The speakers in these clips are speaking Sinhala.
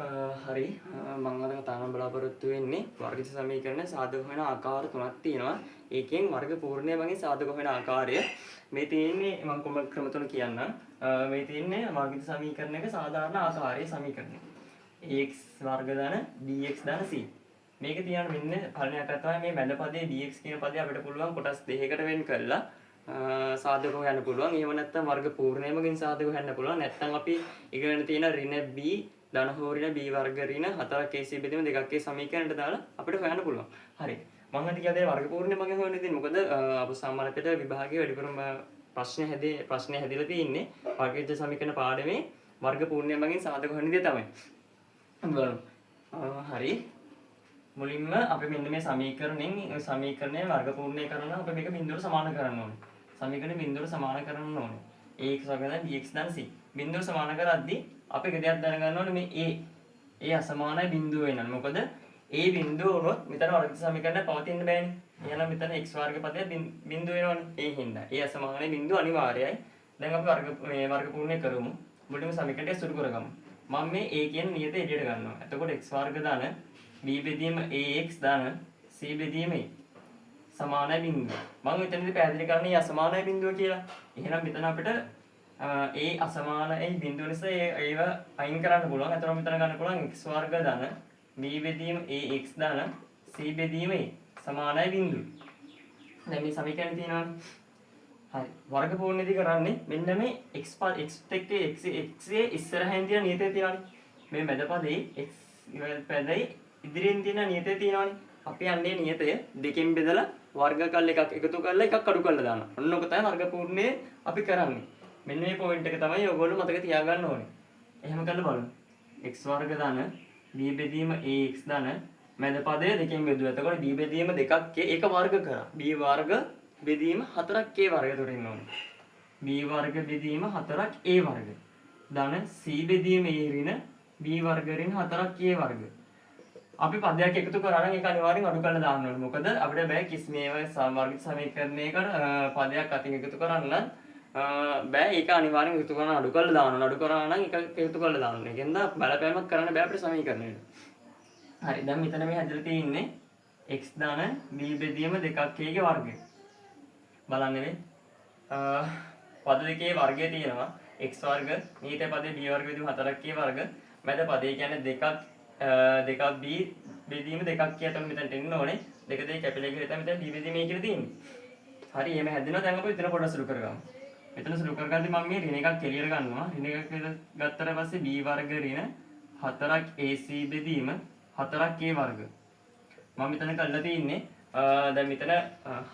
හරි, මම අද කතා කරන්න බලාපොරොත්තු වෙන්නේ වර්ගිත සමීකරණ සාධක හොයන ආකාර තුනක් තියෙනවා. ඒකෙන් වර්ග පූර්ණය මගින් සාධක හොයන ආකාරය මේ තියෙන්නේ. මම කොහොම ක්‍රම තුන කියන්නම්. මේ තියෙන්නේ වර්ගිත සමීකරණයක සාධාරණ ආකාරයේ සමීකරණය. ax වර්ග ධන bx ධන c. මේක තියන මෙන්න පළවෙනි ආකාරය තමයි මේ මැද පදයේ bx කියන පදය අපිට පුළුවන් කොටස් දෙකකට වෙන් කරලා සාධක හොයන්න පුළුවන්. එහෙම නැත්නම් වර්ග පූර්ණය මගින් සාධක හොයන්න පුළුවන්. නැත්නම් අපි ඉගෙන තියෙන ඍණ b ධන හෝ ඍණ b වර්ග ඍණ 4 ac බෙදීම 2 a සමීකරණයට දාලා අපිට හොයන්න පුළුවන්. හරි. මම අද කියලා දෙන වර්ග පූර්ණය මගෙන් හොයන්න ඉතින් මොකද අප සාමාන්‍ය විභාගයේ වැඩිපුරම ප්‍රශ්න හැදිලා තියෙන්නේ වර්ගීය සමීකරණ පාඩමේ වර්ග පූර්ණය මගෙන් සාධක හොයන විදිය තමයි. අපි බලමු. හරි. මුලින්ම අපි මෙන්න මේ සමීකරණය වර්ග පූර්ණය කරනවා. අපි මේක බිඳුවට සමාන කරන්න ඕනේ. සමීකරණය බිඳුවට සමාන කරන්න ඕනේ. ax වර්ග ධන bx ධන c. බිඳුවට සමාන කරද්දී අපි එක දෙයක් දැනගන්න ඕනේ, මේ a අසමානයි බිඳුව වෙනවා. මොකද a බිඳුව වුණොත් මෙතන වර්ග සමීකරණය පවතින්න බෑනේ. එහෙනම් මෙතන x වර්ග පදය බිඳුව වෙනවනේ. ඒ හින්දා a අසමානයි බිඳුව අනිවාර්යයි. දැන් අපි වර්ග පූර්ණය කරමු. මුලින්ම සමීකරණය සුළු කරගමු. මම මේ a කියන නියත එළියට ගන්නවා. එතකොට x වර්ග ධන b බෙදීම ax ධන c බෙදීම a සමානයි බිඳුව. මම මෙතනදී පැහැදිලි කරන්නේ අසමානයි බිඳුව කියලා. එහෙනම් මෙතන අපිට ඒ අසමානයි බිඳුව නිසා ඒව අයින් කරන්න පුළුවන්. එතකොට මෙතන ගන්න පුළුවන් x වර්ග ධන b බෙදීම ax ධන c බෙදීම a සමානයි බිඳුව. දැන් මේ සමීකරණ තියෙනවානේ. හරි. වර්ග පූර්ණයේදී කරන්නේ මෙන්න මේ x x එක්ක x x ඒ ඉස්සරහින් තියෙන නියතය තියෙනවානේ. මේ මැද පදේ x පදේ ඉදිරියෙන් තියෙන නියතය තියෙනවානේ. අපි යන්නේ නියතය දෙකෙන් බෙදලා වර්ග කරලා එකක් එකතු කරලා එකක් අඩු කරලා දානවා. ඔන්න ඔක තමයි වර්ග පූර්ණයේ අපි කරන්නේ. මෙන්න මේ පොයින්ට් එක තමයි ඔයගොල්ලෝ මතක තියාගන්න ඕනේ. එහෙම කරලා බලමු. x වර්ග ධන b බෙදීම ax ධන මැද පදය දෙකෙන් බෙදුවා. එතකොට b බෙදීම 2k ඒක වර්ග කරා. b වර්ග බෙදීම 4k වර්ග එතකොට ඉන්න ඕනේ. b වර්ග බෙදීම 4a වර්ග ධන c බෙදීම a ඍණ b වර්ග ඍණ 4a වර්ග. අපි පදයක් එකතු කරා නම් ඒක අනිවාර්යෙන් අඩු කරලා දාන්න ඕනේ. මොකද අපිට බෑ කිසි මේවා වර්ග සමීකරණයකට පදයක් අතින් එකතු කරන්න බෑ. ඒක අනිවාර්යෙන් එකතු කරන අඩු කරලා දාන්න ඕනේ. අඩු කරා නම් ඒක එකතු කරලා දාන්න ඕනේ. ඒකෙන්ද බලපෑමක් කරන්න බෑ අපිට සමීකරණයට. හරි. දැන් මෙතන මේ හැදලා තියෙන්නේ x ධන b බෙදීම 2k ගේ වර්ගය. බලන්න මේ පද දෙකේ වර්ගය තියෙනවා. x වර්ග නියත පදේ b වර්ග බෙදීම 4k වර්ග. මැද පදේ කියන්නේ දෙකක් b බෙදීම 2k තමයි මෙතනට එන්න ඕනේ. දෙක දෙක කැපිලා ගිහලා තමයි මෙතන b බෙදීම a කියලා තියෙන්නේ. හරි. එහෙම හැදෙනවා. දැන් අපි මෙතන පොඩ්ඩක් සුළු කරගමු. මෙතන සුළු කරගද්දි මම මේ ඍණ එකක් එළියට ගන්නවා. ඍණ එකක් එළියට ගත්තට පස්සේ b වර්ග ඍණ 4ac බෙදීම 4a වර්ග. මම මෙතන කරලා තියෙන්නේ දැන් මෙතන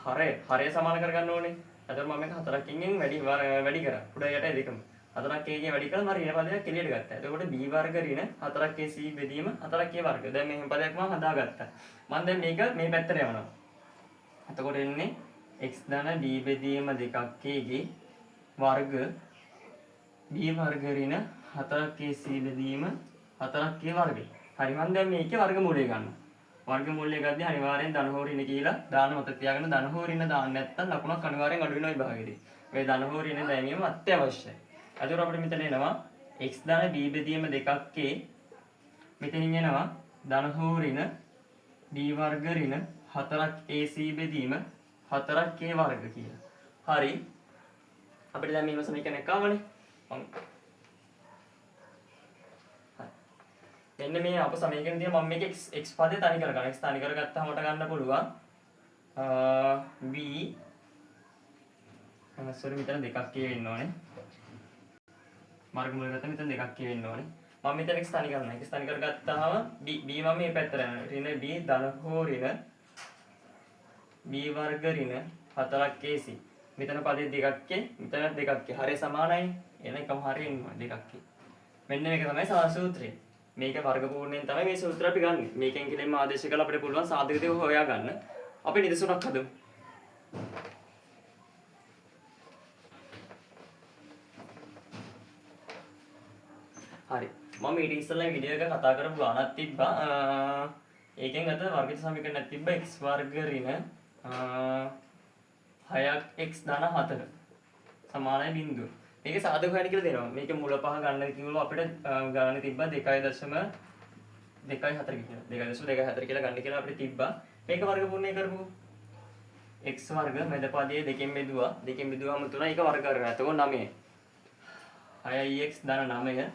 හරය සමාන කරගන්න ඕනේ. එතකොට මම මේක 4කින් වැඩි කරා. උඩ යට දෙකම. 4a එකෙන් වැඩි කරලා මම ඍණ පදයක් එළියට ගත්තා. එතකොට b වර්ග ඍණ 4ac බෙදීම 4a වර්ග. දැන් මෙහෙම පදයක් මම හදාගත්තා. මම දැන් මේක මේ පැත්තට යවනවා. එතකොට එන්නේ x ධන b බෙදීම 2k ගේ වර්ග b වර්ග ඍණ 4ac බෙදීම 4a වර්ග. හරි. මම දැන් මේකේ වර්ගමූලය ගන්නවා. වර්ගමූලය ගද්දී අනිවාර්යෙන් ධන හෝ ඍණ කියලා දාන මතක තියාගන්න. ධන හෝ ඍණ දාන්න නැත්නම් ලකුණක් අනිවාර්යෙන් අඩු වෙනවා විභාගෙදී. මේ ධන හෝ ඍණ දැමීම අත්‍යවශ්‍යයි. එතකොට අපිට මෙතන එනවා x ධන b බෙදීම 2k මෙතනින් එනවා ධන හෝ ඍණ b වර්ග ඍණ 4ac බෙදීම 4a වර්ග කියලා. හරි. අපිට දැන් මෙහෙම සමීකරණයක් ආවනේ. මං හරි. මෙන්න මේ අප සමීකරණ දිහා මම මේක x පදේ තනි කරගන්න. x තනි කරගත්තාම මට ගන්න පුළුවන් b සෝරි මෙතන 2k වෙන්න ඕනේ. වර්ගමූලය ගත්තාම මෙතන 2k වෙන්න ඕනේ. මම මෙතන x තනි කරනවා. x තනි කරගත්තාම b මම මේ පැත්තට යනවා. ඍණ b ධන හෝ ඍණ b වර්ග ඍණ 4ac. මෙතන පදේ 2k මෙතන 2k. හරය සමානයි. එහෙනම් එකම හරිය එනවා 2k. මෙන්න මේක තමයි සූත්‍රය. මේක වර්ග පූර්ණයෙන් තමයි මේ සූත්‍රය අපි ගන්නෙ. මේකෙන් කෙලින්ම ආදේශ කරලා අපිට පුළුවන් සාධක දෙක හොයා ගන්න. අපි නිදසුනක් හදමු. හරි. මම ඊට ඉස්සෙල්ලා වීඩියෝ එක කතා කරපු ගානක් තිබ්බා. ඒකෙන් අත වර්ගිත සමීකරණයක් තිබ්බා x වර්ග ඍණ 6x ධන 4 සමානයි බිඳුව. මේකේ සාධක හොයන්න කියලා දෙනවා. මේකේ මුල පහ ගන්න කිව්වම අපිට ගාන තිබ්බා 2.4 කියලා. 2.24 කියලා ගන්න කියලා අපිට තිබ්බා. මේක වර්ගපූර්ණය කරමුකෝ. X වර්ග මැද පදයේ දෙකෙන් බෙදුවා. දෙකෙන් බෙදුවාම 3, ඒක වර්ග කරගන්න. එතකොට 9. 6x ධන 9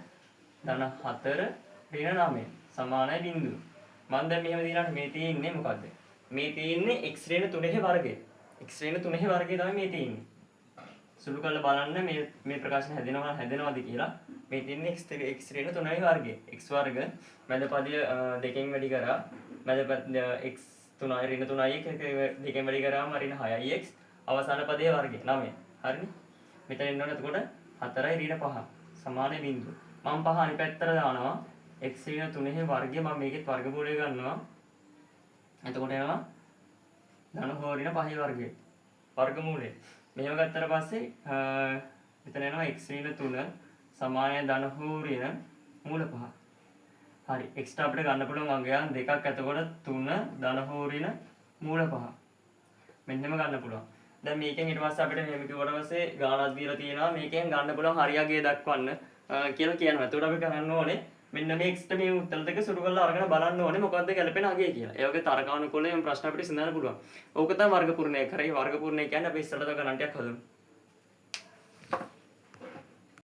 ධන 4 ඍණ 9 සමානයි බිංදුව. මම දැන් මෙහෙම දිනාට මේ තියෙන්නේ මොකද්ද? මේ තියෙන්නේ x ඍණ 3 වර්ගය. X ඍණ 3 වර්ගය තමයි මේ තියෙන්නේ. සුළු කරලා බලන්න මේ මේ ප්‍රකාශන හැදෙනවද කියලා. මේ තියෙන්නේ x x ඍණ 3 වර්ගය. X වර්ග මැද පදය දෙකෙන් වැඩි කරා. මැද x 3 ඍණ 3යි දෙකෙන් වැඩි කරාම ඍණ 6x අවසාන පදයේ වර්ගය 9. හරිනේ? මෙතන එන්න ඕනේ එතකොට 4යි ඍණ 5 සමාන බිංදුව. මම පහ අනිත් පැත්තට දානවා. X ඍණ 3 වර්ගය මම මේකෙත් වර්ගමූලය ගන්නවා. එතකොට එනවා ධන හෝ ඍණ 5 වර්ගය. වර්ගමූලය. මෙහෙම ගත්තට පස්සේ මෙතන එනවා x ඍණ 3 සමානයි ධන හෝ ඍණ මූල 5. හරි, x ට අපිට ගන්න පුළුවන් අගයන් දෙකක්. එතකොට 3 ධන හෝ ඍණ මූල 5. මෙන්න එහෙම ගන්න පුළුවන්. දැන් මේකෙන් ඊට පස්සේ අපිට මෙහෙම කිව්වට පස්සේ ගාණක් දීලා තියෙනවා. මේකෙන් ගන්න පුළුවන් හරි අගය දක්වන්න කියලා කියනවා. එතකොට අපි කරන්න ඕනේ මෙන්න මේ x ට මේ උත්තර දෙක සුළු කරලා අරගෙන බලන්න ඕනේ මොකද්ද ගැලපෙන අගය කියලා. ඒ වගේ තර්කානුකූලව මේ ප්‍රශ්න අපිට විසඳන්න පුළුවන්. ඕක තමයි වර්ගපූර්ණය කරේ. වර්ගපූර්ණය කියන්නේ අපි ඉස්සරහට තව ගණන් ටිකක් හදමු.